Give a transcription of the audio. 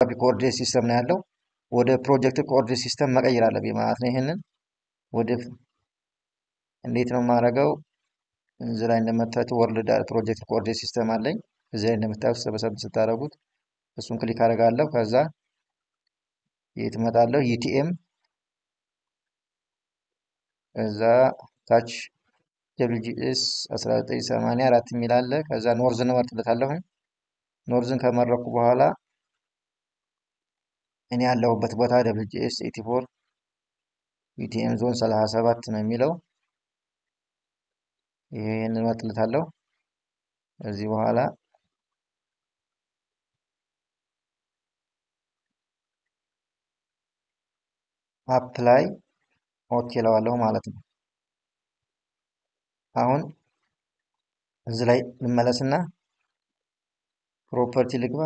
Coordinate system ነው ያለው። ወደ projected coordinate system መቀየር አለብኝ ማለት ነው። ይሄንን ወደ እንዴት ነው የማደርገው? እዚህ ላይ እንደምታዩት world projected coordinate system አለኝ። እዚህ ላይ እንደምታዩት ሰበሰብ ስታደርጉት እሱን click አደርጋለሁ። ከዛ የት እመጣለሁ? UTM፣ ከዛ ታች WGS 1984 የሚል አለ። ከዛ north ን እመርጥለታለሁ። North ን ከመረኩ በኋላ እኔ ያለሁበት ቦታ WGS 84 UTM zone 37 ነው የሚለው፣ ይሄንን እመርጥለታለሁ። ከዚህ በኋላ apply okay እለዋለሁ ማለት ነው። አሁን እዚህ ላይ ልመለስና property ልግባ።